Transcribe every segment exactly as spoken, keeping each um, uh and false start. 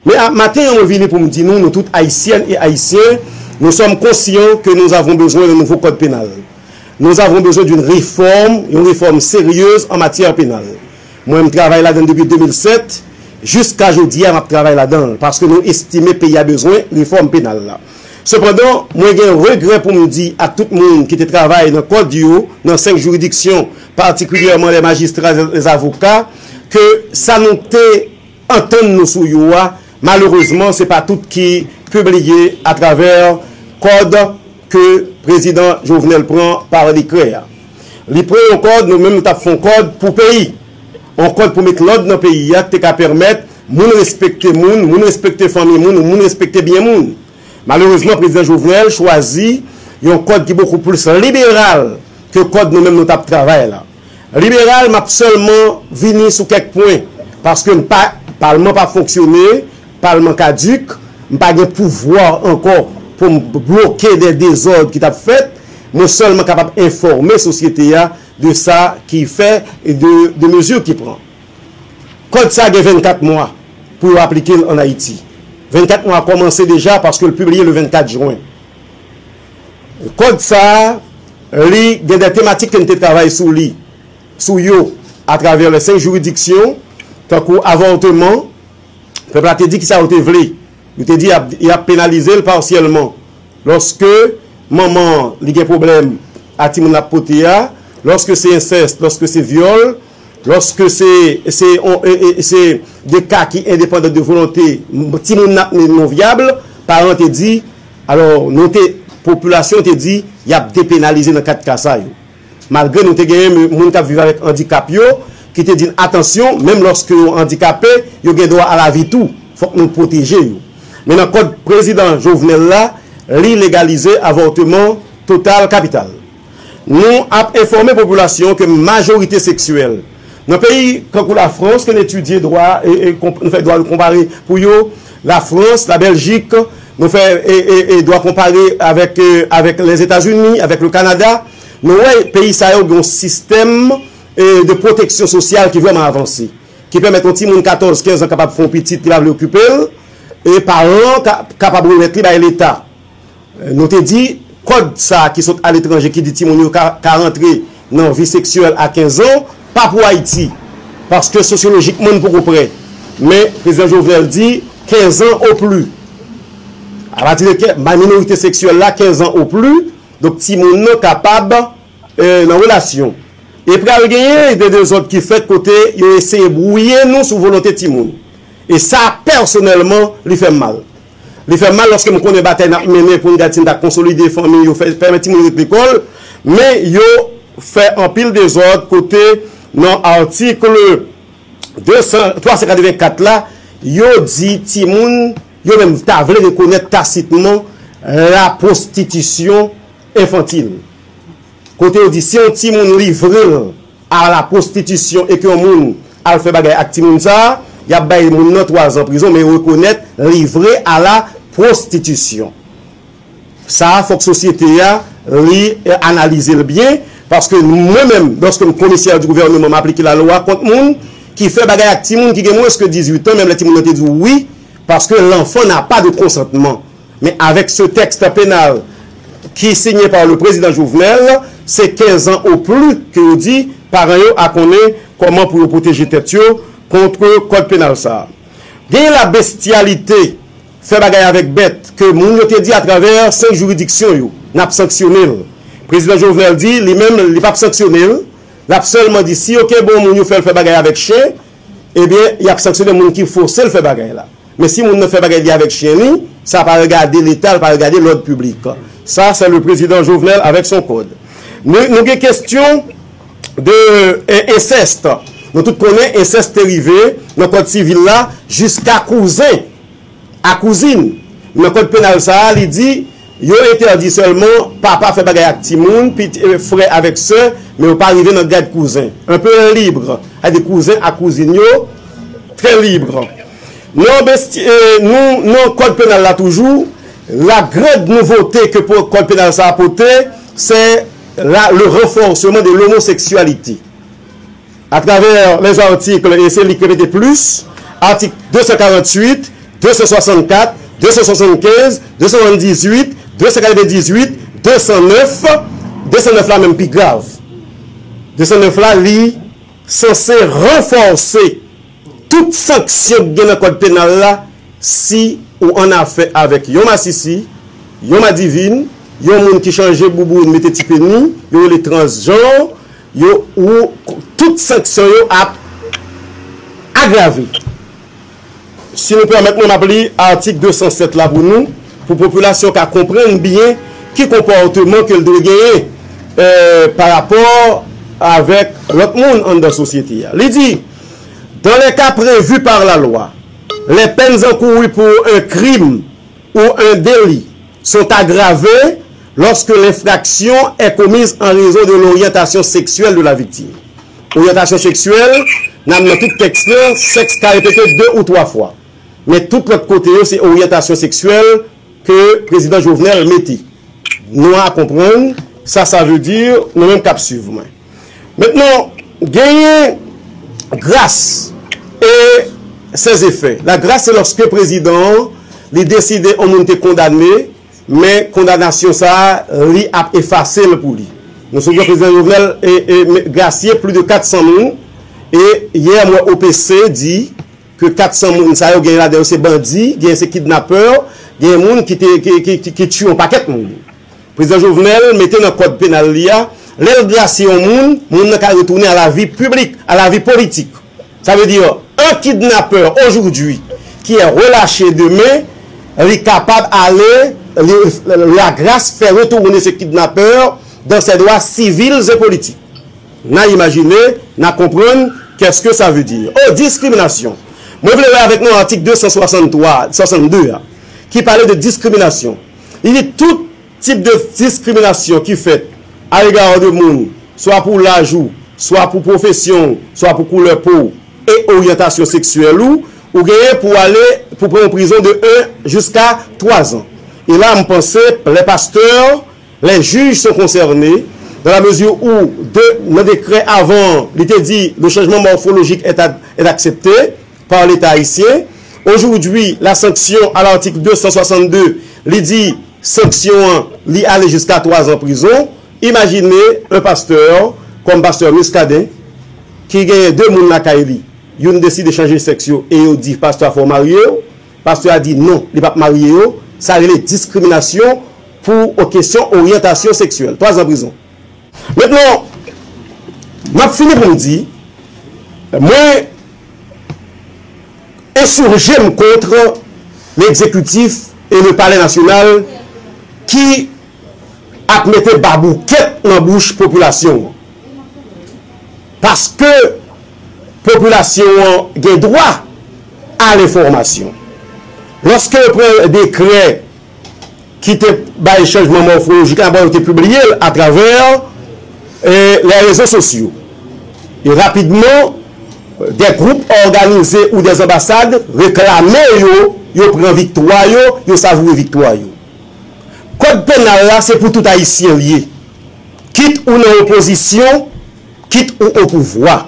Men a, maten an, mwen vini pou m di nou, nou tout Ayisyèn e Ayisyen, nous sommes conscients que nous avons besoin d'un nouveau code pénal. Nous avons besoin d'une réforme, une réforme sérieuse en matière pénale. Mwen, m travay ladan l depi de mil sèt, jiska jodi a, m ap travay ladan l, paske nou estime peyi a bezwen refòm penal la. Sepandan, mwen gen regrè pou m di ak tout moun ki te travay nan kòd yo, nan senk jiridiksyon, patikilyèman les magistrats, les avocats, ke sa nou te antann nou sou yo a, malerezman, se pa tout ki pibliye atravè kòd ke prezidan Jovenel pran pa dekrè a. Li pran yon kòd, nou menm nou t ap fè yon kòd pou peyi. Yon kòd pou met lòd nan peyi a, ki te ka pèmèt moun respekte moun, moun respekte fanmi moun, moun respekte byen moun. Malerezman, prezidan Jovenel chwazi yon kòd ki bokou plis liberal ke kòd nou menm nou t ap travay la. Liberal, m ap sèlman vini sou kèk pwen, paske m pa, palman pa fonksyone, palman kadik, m pa gen pouvwa ankò pou m bloke de dezòd ki t ap fèt. Mwen sèlman kapab enfòme sosyete a de sa ki fè e de, de mezi ki pran. Kòd sa gen vennkat mwa pou yo aplike l ann Ayiti. Vennkat mwa kòmanse deja paske l pibliye le vennkat jen. Kòd sa a, li gen de tematik ke n te travay sou li, sou yo, atravè les senk jiridiksyon, tankou avòteman. Pèp la te di kisa yo te vle. Yo te di y ap, y ap penalize l pasyèlman. Lòske manman an, li gen pwoblèm ak timoun l ap pote a, lòske se ensès, lòske se vyòl, lòske se, se, on, e, e, se de ka ki endepandan de volonte, m, timoun n ap mennen non vyab, paran te di, alò, nou te, popilasyon te di, y ap depenalize nan kat ka sa yo. Malgre nou te genyen moun k ap viv avèk andikap yo, ki te di n, atansyon, menm lòske yo andikape, yo gen dwa a lavi tou. Fòk nou pwoteje yo. Men nan kòd prezidan Jovenel la, li legalize avòteman total kapital. Nou ap enfòme popilasyon ke majorite seksyèl nan peyi kankou Lafrans, ke n etidye dwa, e, e, konp-, nou fè dwa konpare pou yo, Lafrans, Labèljik, nou fè, e, e, e, dwa konpare avèk, e, avèk Lèzetazini, avèk le Kanada. Nou wè peyi sa yo gen yon sistèm, e, de pwoteksyon sosyal ki vrèman avanse, ki pèmèt yon timoun katòz, kenz an kapab fè yon pitit, li pa vle okipe l, e paran an ka, kapab remèt li bay Leta. Nou te di, kòd sa a ki sot aletranje ki di timoun yo ka, ka rantre nan vi seksyèl a kenz an, pa pou Ayiti. Paske sosyolojikman, n poko prè. Men, prezidan Jovenel di, kenz an o pli. Apati de ke, minorite seksyèl la, kenz an o pli, donk timoun nan kapab, e, nan relasyon. E pral genyen de dezòd ki fèt kote yo eseye bwouye nou sou volonte timoun. E sa, pèsonèlman, li fè m mal. Li fè m mal lòske m konnen batay n ap mennen pou n gad si n ta konsolide fanmi yo, fè, pèmèt timoun ret lekòl, men yo fè anpil dezòd kote nan atik de san, twa san katrevenkat la, yo di timoun, yo menm ta vle rekonèt tasitman la pwostitisyon enfantil. Kote yo di si yon timoun livre l a la pwostitisyon e ke yon moun al fè bagay ak timoun sa a, y ap bay moun nan twa zan prizon, men yo rekonèt livre a la pwostitisyon. Sa a, fòk sosyete a, li, e, analize l byen, paske mwen menm, lòske m komisè di gouvènman, m aplike lalwa kont moun ki fè bagay ak timoun ki gen mwens ke dizuit an, menm lè timoun nan te di w wi, paske l'enfant n'a pas de consentement. Men avèk se tèks penal ki sinye pa le prezidan Jovenel, se kenz an o pli ke yo di paran yo a konnen kòman pou yo pwoteje tèt yo kont kòd penal sa a. Gen la bestyalite, fè bagay avèk bèt, ke moun yo te di atravè senk jiridiksyon yo, n ap sanksyone l. Prezidan Jovenel di, li menm, li p ap sanksyone l, l ap sèlman di, si yo kenbe yon moun yo fè l fè bagay avèk chen, ebyen, y ap sanksyone moun ki fòse l fè bagay la. Men si moun nan fè bagay li avèk chen li, sa pa regade Leta, l pa regade lòd piblik. Sa, se le prezidan Jovenel avèk son kòd. Nou, nou gen kesyon de, e, ensès. Nou tout konnen ensès te rive nan kòd sivil la jiska kouzen a kouzin. Nan kòd penal sa a, li di, yo entèdi sèlman papa fè bagay ak timoun, pit-, e, frè avèk sè, men yo pa rive nan gad kouzen. Un peu libre. Sa vle di kouzen ak kouzin yo, trè libre. Nan besti-, e, nou, nan kòd penal la toujou, la grande nouveauté ke po-, kòd penal sa a pote, se la, le renforcement de l'homosexualité. Atravè les articles, e se li k repete plis, atik de san karanntuit, de san swasannkat, de san swasannkenz, de san swasanndizuit, de san katrevendizuit, de san nèf, de san nèf la menm pi grav. De san nèf la, li sanse ranfòse tout sanksyon ki gen nan kòd penal la si ou an afè avèk yon masisi, yon madivin, yon moun ki chanje bouboun, mete ti peni, yo rele transjanr, yo, ou, tout sanksyon yo ap agrave. Si nou pèmèt mwen, m ap li atik de san sèt la pou nou, pou popilasyon ka konprann byen ki konpòteman ke l dwe genyen, eh, pa rapò avèk lòt moun anndan sosyete a. Li di, dans les cas prévus par la loi, les peines encourues pour un crime ou un délit sont aggravées lorsque l'infraction est commise en raison de l'orientation sexuelle de la victime. Oryantasyon seksyèl, nan, nan tout tèks lan, sèks ka repete de ou twa fwa. Men tout lòt kote yo, se oryantasyon seksyèl ke prezidan Jovenel mete. Nou a konprann sa sa vle di, nou menm k ap swiv mwen. Mentnan, genyen gras e ses effets. La grâce, se lòske prezidan an, li deside yon moun te kondane, men kondanasyon sa a, li ap efase l pou li. Nou sonje prezidan Jovenel e, e, me-, grasye plis de kat san moun, e yè m wè O P C di ke kat san moun sa yo, gen ladan yo se bandi, gen se kidnapè, gen moun ki te, ki, ki, ki, ki tiye yon pakèt moun. Prezidan Jovenel mete nan kòd penal li a, lè l grasye yon moun, moun nan ka retounen a la vi piblik, a la vi politik. Sa vle di, un kidnappeur aujourd'hui qui est relâché demain, li kapab ale, li, la grâce fait retourner ce kidnappeur dans ses droits civils et politiques. N a imajine, n a konprann, qu'est-ce que ça veut dire? Oh, diskriminasyon. Mwen vle wè avèk nou atik de san swasanntwa, swasannde a, ki pale de diskriminasyon. Li di tout tip de diskriminasyon ki fèt a lega de moun, swa pou laj ou, swa pou pwofesyon w, swa pou koulè po w e oryantasyon seksyèl ou, ou genyen pou ale, pou pran yon prizon de un jiska twa zan. E la, m panse, lè pastè, les juges sont concernés, dans la mesure où, de, nan dekrè avan, li te di, le changement morphologique est, a- est accepté par l'État haïtien. Aujourd'hui, la sanction à l'article deux cent soixante-deux, li di, sanksyon an, li ale jiska twa zan prizon. Imajine yon pastè, kòm pastè Muscadin, ki genyen de moun lakay li, youn deside chanje sèks yo e yo di pastè a fò w marye yo, pastè a di non, li p ap marye yo, sa rele diskriminasyon pou o kesyon oryantasyon seksyèl. Twa zan prizon. Mentnan, m ap fini pou m di, mwen ensurje m kont legzekitif e le palè nasyonal ki ap mete baboukèt nan bouch popilasyon an. Paske popilasyon an gen dwa a lenfòmasyon. Lòske yo pran dekrè ki te bay chanjman mòfolojik la, yo te pibliye l atravè, eh, les réseaux sociaux. E rapidman, des groupes organisés ou des ambassades reklame yo, yo pran viktwa yo, yo savoure viktwa yo. Kòd penal la, se pou tout Ayisyen l ye. Kit ou nan opozisyon, kit ou o pouvwa.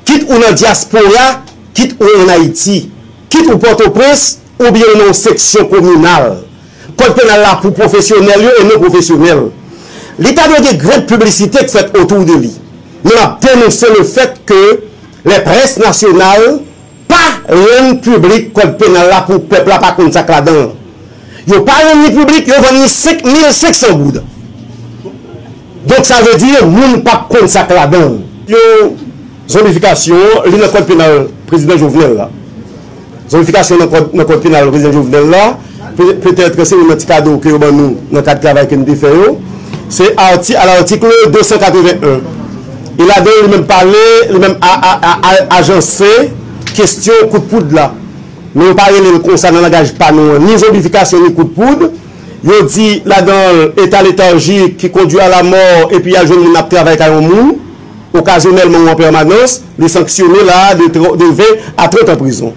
Kit ou nan dyaspora, kit ou ann Ayiti, kit ou Pòtoprens, oubyen ou nan yon seksyon kominal. Kòd penal la pou pwofesyonèl yo e non pwofesyonèl. Li ta dwe gen grenn piblisite k fèt otou de li. Men m ap denonse le fèt ke les presses nationales pa rann piblik kòd penal la pou pèp la pa konn sa k ladan l. Yo pa rann li piblik, yo vann li senk mil senk san goud. Donk, sa vle di, moun p ap konn sa k ladan l. Yo, zonbifikasyon, li nan kòd penal prezidan Jovenel la. Zonbifikasyon nan kòd, nan kòd penal prezidan Jovenel la, pe-, petèt se youn nan ti kado ke yo ban nou nan kad travay ke n te fè yo. Se arti-, à l'article deux cent quatre-vingt-un. E ladan, li menm pale, li menm a, a, a, a, ajanse kesyon kout poud la. Men yo pa rele l konsa nan langaj pa nou an, ni zonbifikasyon, ni kout poud. Yo di ladan l, état léthargique qui conduit à la mort, epi y al jwenn moun ap travay kay yon moun, okazyonèlman ou an pèmanans, li sanksyone la de tr-, de ven a trant an prizon.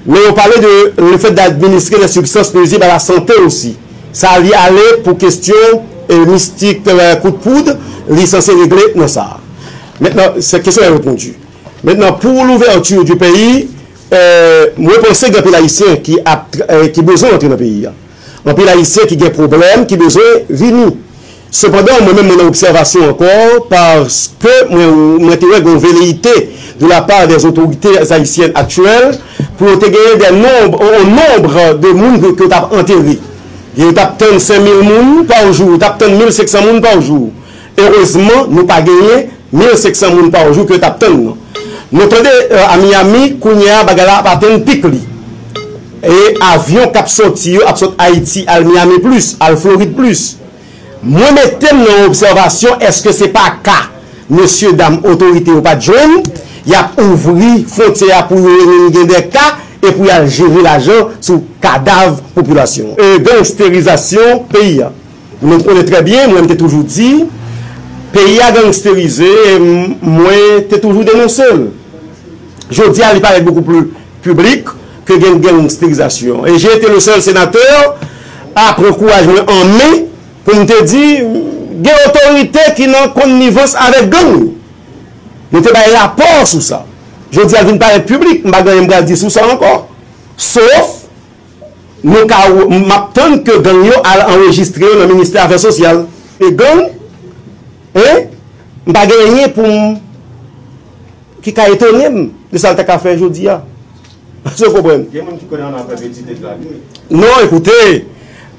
Men yo pale de le fait d'administrer des substances nuisibles à la santé aussi. Sa li ale pou kesyon, eh, mistik, eh, kout poud, li sanse regle nan sa. Maintenant, cette question est répondue. Maintenant, pour l'ouverture du pays, Euh, mwen panse gen anpil Ayisyen ki ap, euh, ki bezwen antre nan peyi a. Anpil Ayisyen ki gen pwoblèm, ki bezwen vini. Sepandan, mwen menm mwen nan obsèvasyon ankò, paske mwen, mwen te wè gen yon veleyite de la part des autorités haïtiennes actuelles pou yo te genyen de nombre, un nombre de moun ke, ke yo t ap antere. Yo t ap tann senk mil moun pa jou, yo t ap tann mil senk san moun pa jou. Erezman, nou pa genyen mil senk san moun pa jou ke yo t ap tann nan. Nou tande, euh, a Miami, kounye a bagay la ap atenn pik li. E avyon k ap sòti yo ap sot Ayiti al Miami plis, al Florid plis. Mwen mete m nan obsèvasyon, èske se pa ka mesye dam otorite yo pa t jwenn, y ap ouvri fwontyè a pou yo, e menm gen de ka, e pou y al jere lajan sou kadav popilasyon an. E gangsterizasyon peyi a. Nou konnen trè byen, mwen m te toujou di, peyi a gangsterize, e m- mwen te toujou denonse l. Jodi a, li parèt beaucoup plus public ke gen gangsterizasyon. E j'ai été le seul sénateur a pran kouraj mwen an men pou m te di, gen otorite ki nan konnivans avèk gang. Nou te bay rapò sou sa. Jodi a, l vin parèt piblik, m pa gen anyen m pral di sou sa ankò. Sof, nou ka, m ap tann ke gang yo al anrejistre yo nan ministè afè sosyal. E gang, en, m pa gen anyen pou m, ki ka etone m de sa l ta ka fè jodi a. Èske w konprann? Gen moun ki konnen an afè petite la, wi. Non, ekoute,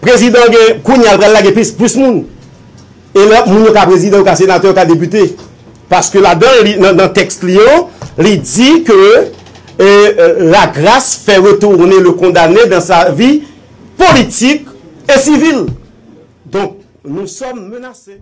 prezidan gen, kounye a l pral lage plis, plis moun. E lè moun yo ka prezidan, yo ka senatè, yo ka depite. Paske ladan, li, nan, nan tèks li yo, li di ke, e, e, la grâce fait retourner le condamné dans sa vie politique et civile. Donc, nous sommes menacés.